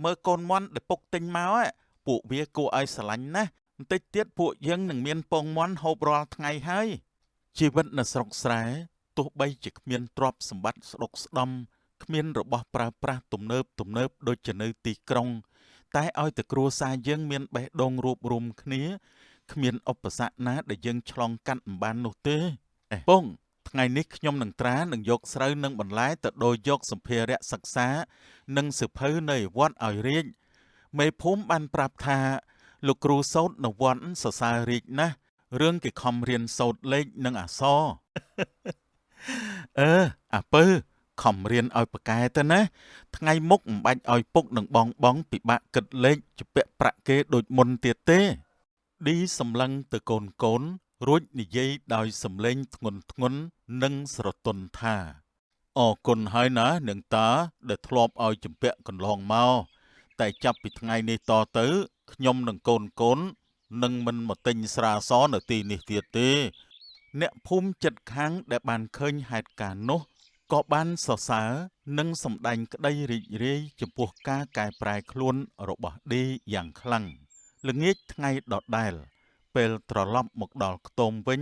មើលកូនមាន់ដែលពុកទិញមកពួកវាគួរឲ្យស្រឡាញ់ណាស់បន្តិចទៀតពួកយើងនឹងមានពងមាន់ហូបរាល់ថ្ងៃហើយជីវិតនៅស្រុកស្រែទោះបីជាគ្មានទ្រព្យសម្បត្តិស្ដុកស្ដំគ្មានរបស់ប្រើប្រាស់ទំនើបទំនើបដូចជានៅទីក្រុងតែឲ្យតែគ្រួសារយើងមានបេះដូងរួបរួមគ្នាគ្មានឧបសគ្គណាដែលយើងឆ្លងកាត់មិនបាននោះទេអេពងថ្ងៃនេះខ្ញុំនឹងត្រានឹងយកស្រូវនិងបន្លែទៅដូរយកសម្ភារៈសិក្សានិងសៀវភៅនៅវត្តឲ្យរាជមេភូមិបានប្រាប់ថាលោកគ្រូសូត្រនៅវត្តសរសើររាជណាស់រឿងគេខំរៀនសូត្រលេខនិងអក្សរអឺអាពើខំរៀនឲ្យប្រកែទៅណាថ្ងៃមុខមិនបាច់ឲ្យពុកនឹងបងបងពិបាកគិតលេខជពាក់ប្រាក់គេដូចមុនទៀតទេឌីសម្លឹងទៅកូនកូនរួចនិយាយដោយសំឡេងធ្ងន់ធ្ងន់និងស្រទន់ថាអរគុណហើយណានាងតាដែលធ្លាប់ឲ្យជំពាក់កន្លងមកតែចាប់ពីថ្ងៃនេះតទៅខ្ញុំនិងកូនកូននឹងមិនមកទិញស្រាសនៅទីនេះទៀតទេអ្នកភូមិចិត្តខាងដែលបានឃើញហេតុការណ៍នោះក៏បានសរសើរនិងសម្ដែងក្តីរីករាយចំពោះការកែប្រែខ្លួនរបស់ឌីយ៉ាងខ្លាំងល្ងាចថ្ងៃដដែលពេលត្រឡប់មកដល់ខ្ទមវិញ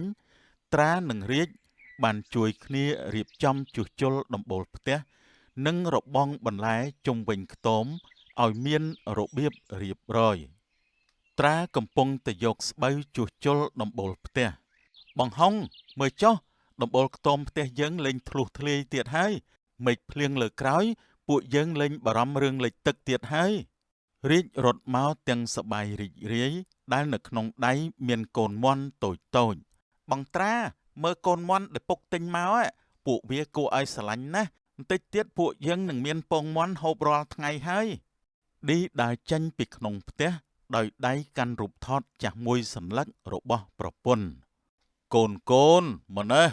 ត្រានិងរាជបានជួយគ្នារៀបចំជួសជុលដំបូលផ្ទះនិងរបងបន្លែជុំវិញខ្ទមឲ្យមានរបៀបរៀបរយត្រាកំពុងតែយកស្បូវជួសជុលដំបូលផ្ទះបងហុងមើលចុះដំបូលខ្ទមផ្ទះយើងលែងធ្លុះធ្លាយទៀតហើយមេឃភ្លៀងលើក្រោយពួកយើងលែងបារម្ភរឿងលិចទឹកទៀតហើយរាជរត់មកទាំងសប្បាយរីករាយដែលនៅក្នុងដៃមានកូនមាន់តូចតូចបងត្រាមើលកូនមាន់ដែលពុកទិញមកពួកវាគួរឲ្យស្រឡាញ់ណាស់បន្តិចទៀតពួកយើងនឹងមានពងមាន់ហូបរាល់ថ្ងៃហើយឌីដើរចេញពីក្នុងផ្ទះដោយដៃកាន់រូបថតចាស់មួយសន្លឹករបស់ប្រពន្ធកូនកូនម៉ណេះ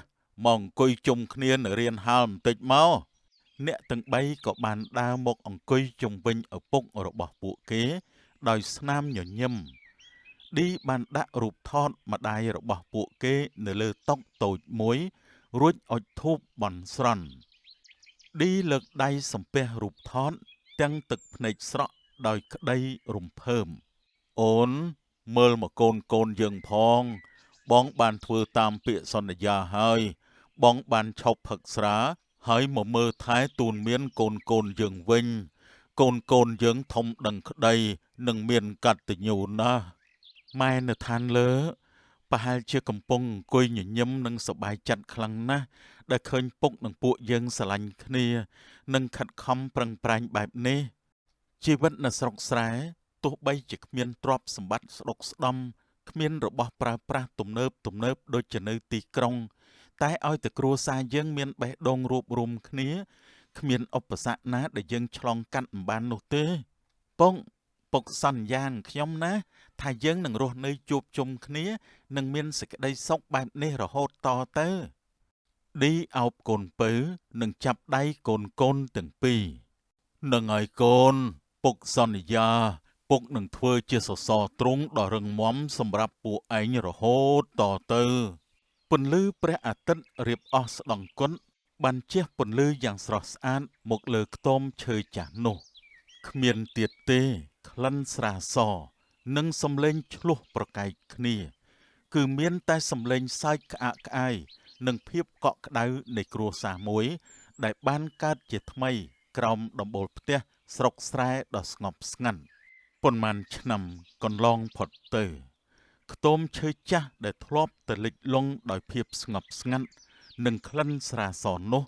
មកអង្គុយជុំគ្នានៅរៀនហាលបន្តិចមកអ្នកទាំងបីក៏បានដើរមកអង្គុយជុំវិញឪពុករបស់ពួកគេដោយស្នាមញញឹមឌីបានដាក់រូបថតម្ដាយរបស់ពួកគេនៅលើតុតូចមួយរួចអុជធូបបន់ស្រន់ឌីលើកដៃសំពះរូបថតទាំងទឹកភ្នែកស្រក់ដោយក្តីរំភើបអូនមើលមកកូនកូនយើងផងបងបានធ្វើតាមពាក្យសន្យាហើយបងបានឈប់ផឹកស្រាហើយមកមើលថែទូនមានកូនកូនយើងវិញកូនកូនយើងធំដឹងក្តីនិងមានកតញ្ញូណាស់ម៉ែនៅឋានលើប្រហែលជាកំពុងអង្គុយញញឹមនិងសប្បាយចិត្តខ្លាំងណាស់ដែលឃើញពុកនិងពួកយើងស្រឡាញ់គ្នានិងខិតខំប្រឹងប្រែងបែបនេះជីវិតនៅស្រុកស្រែទោះបីជាគ្មានទ្រព្យសម្បត្តិស្ដុកស្ដំគ្មានរបស់ប្រើប្រាស់ទំនើបទំនើបដូចជានៅទីក្រុងតែឲ្យតែគ្រួសារយើងមានបេះដូងរួបរួមគ្នាគ្មានឧបសគ្គណាដែលយើងឆ្លងកាត់មិនបាននោះទេពងពុកសន្យានឹងខ្ញុំណាថាយើងនឹងរស់នៅជួបជុំគ្នានិងមានសេចក្តីសុខបែបនេះរហូតតទៅឌីអោបកូនពៅនិងចាប់ដៃកូនកូនទាំងពីរនឹងហើយកូនពុកសន្យាពុកនឹងធ្វើជាសសរទ្រូងដ៏រឹងមាំសម្រាប់ពួកឯងរហូតតទៅពន្លឺព្រះអាទិត្យរៀបអស់ស្ដង់គុណបានជះពន្លឺយ៉ាងស្រស់ស្អាតមកលើខ្ទមឈើចាស់នោះគ្មានទៀតទេក្លិនស្រាសនិងសំឡេងឆ្លោះប្រកែកគ្នាគឺមានតែសំឡេងសើចក្អាកក្អាយនិងភាពកក់ក្ដៅនៃគ្រួសារមួយដែលបានកើតជាថ្មីក្រោមដំបូលផ្ទះស្រុកស្រែដ៏ស្ងប់ស្ងាត់ប៉ុន្មានឆ្នាំកន្លងផុតទៅខ្ទមឈើចាស់ដែលធ្លាប់តែលិចលង់ដោយភាពស្ងប់ស្ងាត់និងក្លិនស្រាសនោះ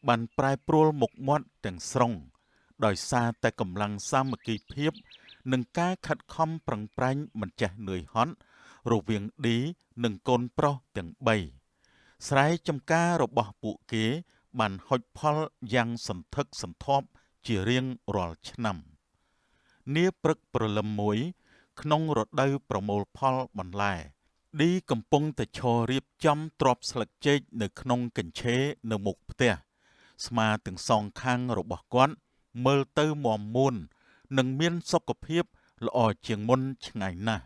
បានប្រែប្រួលមុខមាត់ទាំងស្រុងដោយសារតែកម្លាំងសាមគ្គីភាពនិងការខិតខំប្រឹងប្រែងមិនចេះនឿយហត់រវាងឌីនិងកូនប្រុសទាំងបីស្រែចម្ការរបស់ពួកគេបានហុចផលយ៉ាងសន្ធឹកសន្ធាប់ជារៀងរាល់ឆ្នាំនាព្រឹកព្រលឹមមួយក្នុងរដូវប្រមូលផលបន្លែឌីកំពុងតែឈររៀបចំទ្រាប់ស្លឹកចេកនៅក្នុងកញ្ឆេនៅមុខផ្ទះស្មាទាំងសងខាងរបស់គាត់មើលទៅមាំមួននិងមានសុខភាពល្អជាងមុនឆ្ងាយណាស់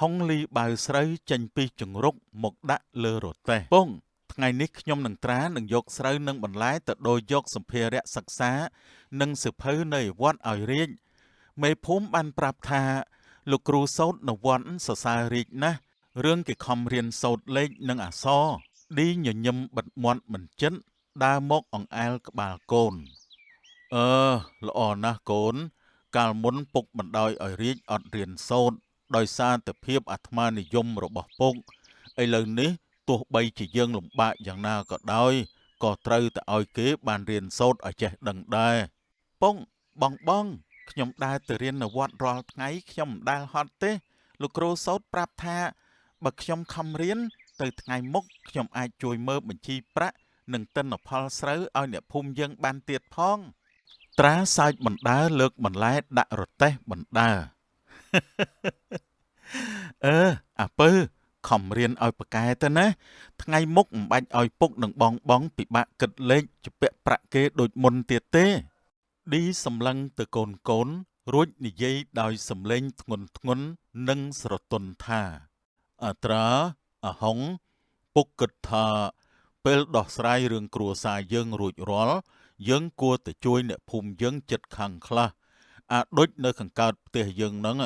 ហុងលីបាវស្រូវចេញពីជង្រុកមកដាក់លើរទេះពងថ្ងៃនេះខ្ញុំនឹងត្រានឹងយកស្រូវនិងបន្លែទៅដូរយកសម្ភារៈសិក្សានិងសៀវភៅនៅវត្តឲ្យរាជ មេភូមិបានប្រាប់ថាលោកគ្រូសូត្រនៅវត្តសរសើររាជណាស់រឿងគេខំរៀនសូត្រលេខនិងអក្សរឌីញញឹមបិទមាត់មិនចិត្តដើរមកអង្អែលក្បាលកូនអឺល្អណាស់កូនកាលមុនពុកបណ្ដោយឲ្យរាជអត់រៀនសូត្រដោយសារតែភាពអាត្មានិយមរបស់ពុកឥឡូវនេះទោះបីជាយើងលំបាកយ៉ាងណាក៏ដោយក៏ត្រូវតែឲ្យគេបានរៀនសូត្រឲ្យចេះដឹងដែរពុកបងបងខ្ញុំដើរទៅរៀននៅវត្តរាល់ថ្ងៃខ្ញុំមិនដែលហត់ទេលោកគ្រូសូត្រប្រាប់ថាបើខ្ញុំខំរៀនទៅថ្ងៃមុខខ្ញុំអាចជួយមើលបញ្ជីប្រាក់និងទិន្នផលស្រូវឲ្យអ្នកភូមិយើងបានទៀតផងត្រាសើចបណ្ដើលើកបន្លែដាក់រទេះបណ្ដើអឺអាពើខំរៀនឲ្យប្រកែទៅណាថ្ងៃមុខមិនបាច់ឲ្យពុកនិងបងបងពិបាកគិតលេខជំពាក់ប្រាក់គេដូចមុនទៀតទេឌីសម្លឹងទៅកូនកូនរួចនិយាយដោយសំឡេងធ្ងន់ធ្ងន់និងស្រទន់ថាអត្រាអហងពុកគិតថាពេលដោះស្រាយរឿងគ្រួសារយើងរួចរាល់យើងគួរតែជួយអ្នកភូមិយើងចិត្តខាងខ្លះអាដូចនៅខាងកើតផ្ទះយើងហ្នឹង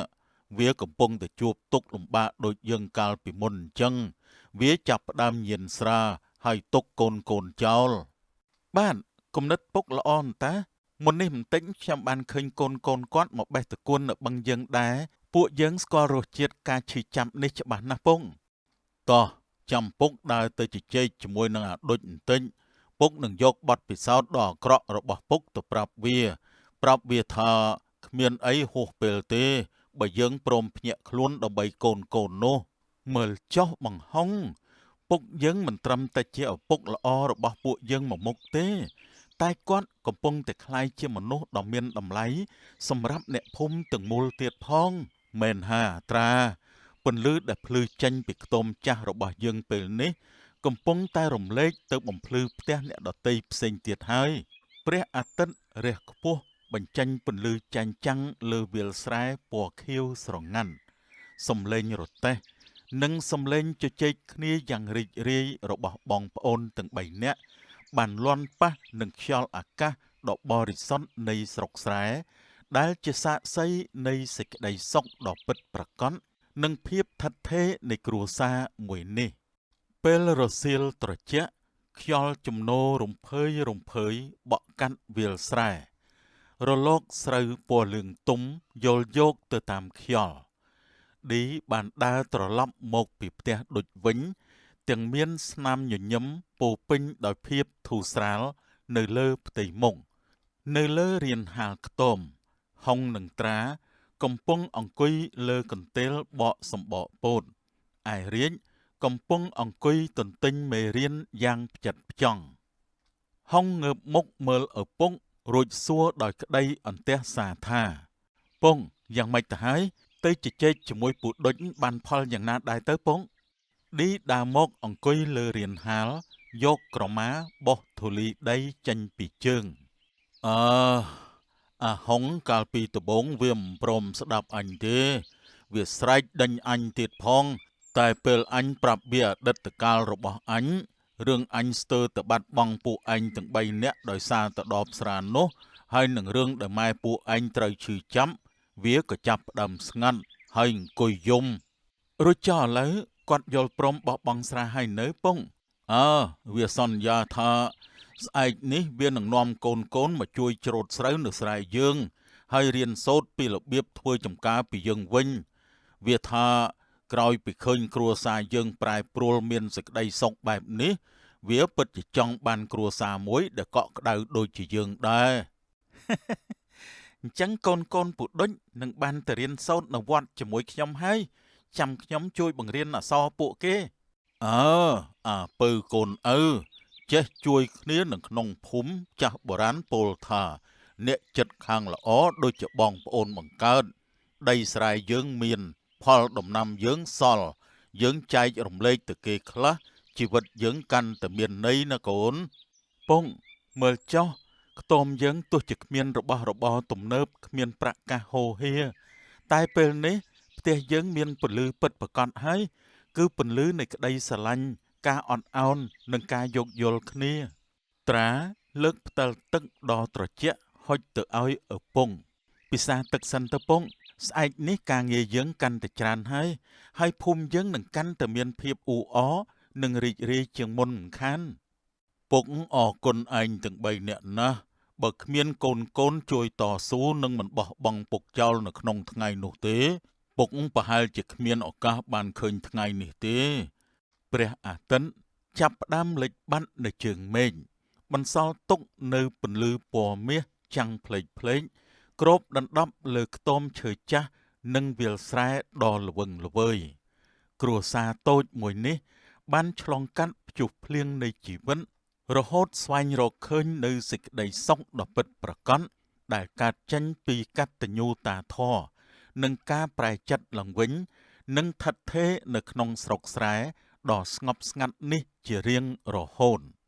វាកំពុងតែជួបទុក្ខលំបាកដូចយើងកាលពីមុនអញ្ចឹងវាចាប់ផ្ដើមញៀនស្រាហើយទុកកូនកូនចោលបាទគំនិតពុកល្អអន្តាមុននេះបន្តិចខ្ញុំបានឃើញកូនកូនគាត់មកបេះតកួននៅបឹងយើងដែរពួកយើងស្គាល់រសជាតិការឈឺចាប់នេះច្បាស់ណាស់ពងតោះចាំពុកដើរទៅជជែកជាមួយនឹងអាដូចបន្តិចពុកនឹងយកបទពិសោធន៍ដ៏អាក្រក់របស់ពុកទៅប្រាប់វាថាគ្មានអីហួសពេលទេបើយើងព្រមភ្ញាក់ខ្លួនដើម្បីកូនកូននោះមើលចុះបង្ហុងពុកយើងមិនត្រឹមតែជាឪពុកល្អរបស់ពួកយើងមកមុខទេតែគាត់កំពុងតែក្លាយជាមនុស្សដ៏មានតម្លៃសម្រាប់អ្នកភូមិទាំងមូលទៀតផងមែនហាត្រាពន្លឺដែលភ្លឺចេញពីខ្ទមចាស់របស់យើងពេលនេះកំពុងតែរំលែកទៅបំភ្លឺផ្ទះអ្នកដទៃផ្សេងទៀតហើយព្រះអាទិត្យរះខ្ពស់បញ្ចេញពន្លឺចែងចាំងលើវាលស្រែពណ៌ខៀវស្រងាន់សំឡេងរទេះនិងសំឡេងជជែកគ្នាយ៉ាងរីករាយរបស់បងប្អូនទាំង3នាក់បានលាន់ប៉ះនឹងខ្យល់អាកាសដ៏បរិសុទ្ធនៃស្រុកស្រែដែលជាសាក្សីនៃសេចក្តីសុខដ៏ពិតប្រាកដនិងភាពថិតថេរនៃគ្រួសារមួយនេះពេលរសៀលត្រជាក់ខ្យល់ជំនោររំភើយរំភើយបក់កាត់វាលស្រែរលកស្រូវពណ៌លឿងទុំយល់យកទៅតាមខ្យល់ឌីបានដើរត្រឡប់មកពីផ្ទះដូចវិញទាំងមានស្នាមញញឹមពោពេញដោយភាពធូរស្រាលនៅលើផ្ទៃមុខនៅលើរានហាលខ្ទមហុងនិងត្រាកំពុងអង្គុយលើកន្ទេលបកសម្បកពោតឯរាជកំពុងអង្គុយទន្ទិញមេរៀនយ៉ាងផ្ចិតផ្ចង់ហុងងើបមុខមើលឪពុករួចសួរដោយក្តីអន្ទះសារថាពងយ៉ាងម៉េចទៅហើយទៅជជែកជាមួយពូដុញបានផលយ៉ាងណាដែរទៅពងឌីដើរមកអង្គុយលើរានហាលយកក្រមាបោះធូលីដីចេញពីជើងអើអាហុងកាលពីដំបូងវាមិនព្រមស្ដាប់អញទេវាស្រែកដេញអញទៀតផងតែពេលអញប្រាប់វាអតីតកាលរបស់អញរឿងអញស្ទើរតែបាត់បង់ពួកឯងទាំង3នាក់ដោយសារតែដបស្រានោះហើយនឹងរឿងដែលម៉ែពួកឯងត្រូវឈឺចាប់វាក៏ចាប់ផ្ដើមស្ងាត់ហើយអង្គុយយំរួចចុះឥឡូវគាត់យល់ព្រមបោះបង់ស្រាហើយនៅពងអើវាសន្យាថាស្អែកនេះវានឹងនាំកូនកូនមកជួយច្រូតស្រូវនៅស្រែយើងហើយរៀនសូត្រពីរបៀបធ្វើចំការពីយើងវិញវាថាក្រោយពីឃើញគ្រួសារយើងប្រែប្រួលមានសេចក្តីសុខបែបនេះវាពិតជាចង់បានគ្រួសារមួយដែលកក់ក្ដៅដូចជាយើងដែរអញ្ចឹងកូនកូនពូដុញនឹងបានទៅរៀនសូត្រនៅវត្តជាមួយខ្ញុំហើយចាំខ្ញុំជួយបង្រៀនអក្សរពួកគេអើអាពៅកូនឪចេះជួយគ្នានៅក្នុងភូមិចាស់បុរាណពោលថាអ្នកចិត្តខាងល្អដូចជាបងប្អូនបង្កើតដីស្រែយើងមានផលដំណាំយើងសល់យើងចែករំលែកទៅគេខ្លះជីវិតយើងកាន់តែមានន័យណាកូនពងមើលចុះខ្ទមយើងទោះជាគ្មានរបស់របរទំនើបគ្មានប្រាក់កាសហូហៀតែពេលនេះផ្ទះយើងមានពន្លឺពិតប្រាកដហើយគឺពន្លឺនៃក្តីស្រឡាញ់ការអត់ឱននិងការយោគយល់គ្នាត្រាលើកផ្តិលទឹកដ៏ត្រជាក់ហុចទៅឲ្យឪពុក ពិសាទឹកសិនទៅពង ស្អែកនេះការងារយើងកាន់តែច្រើនហើយ ហើយភូមិយើងនឹងកាន់តែមានភាពអ៊ូអរនិងរីករាយជាងមុនមិនខាន ពុកអរគុណឯងទាំងបីនាក់ណាស់ បើគ្មានកូនកូនជួយតស៊ូនិងមិនបោះបង់ពុកចោលនៅក្នុងថ្ងៃនោះទេ ពុកប្រហែលជាគ្មានឱកាសបានឃើញថ្ងៃនេះទេ ព្រះអាទិត្យចាប់ផ្ដើមលិចបាត់នៅជើងមេឃ បន្សល់ទុកនៅពន្លឺពណ៌មាសចាំងផ្លេកផ្លេកគ្របដណ្ដប់លើខ្ទមឈើចាស់និងវាលស្រែដ៏ល្វឹងល្វើយ គ្រួសារតូចមួយនេះ បានឆ្លងកាត់ព្យុះភ្លៀងនៃជីវិត រហូតស្វែងរកឃើញនៅសេចក្តីសុខដ៏ពិតប្រាកដដែលកើតចេញពីកតញ្ញូតាធម៌និងការប្រែចិត្តឡើងវិញ និងថិតថេរនៅក្នុងស្រុកស្រែដ៏ស្ងប់ស្ងាត់នេះជារៀងរហូត។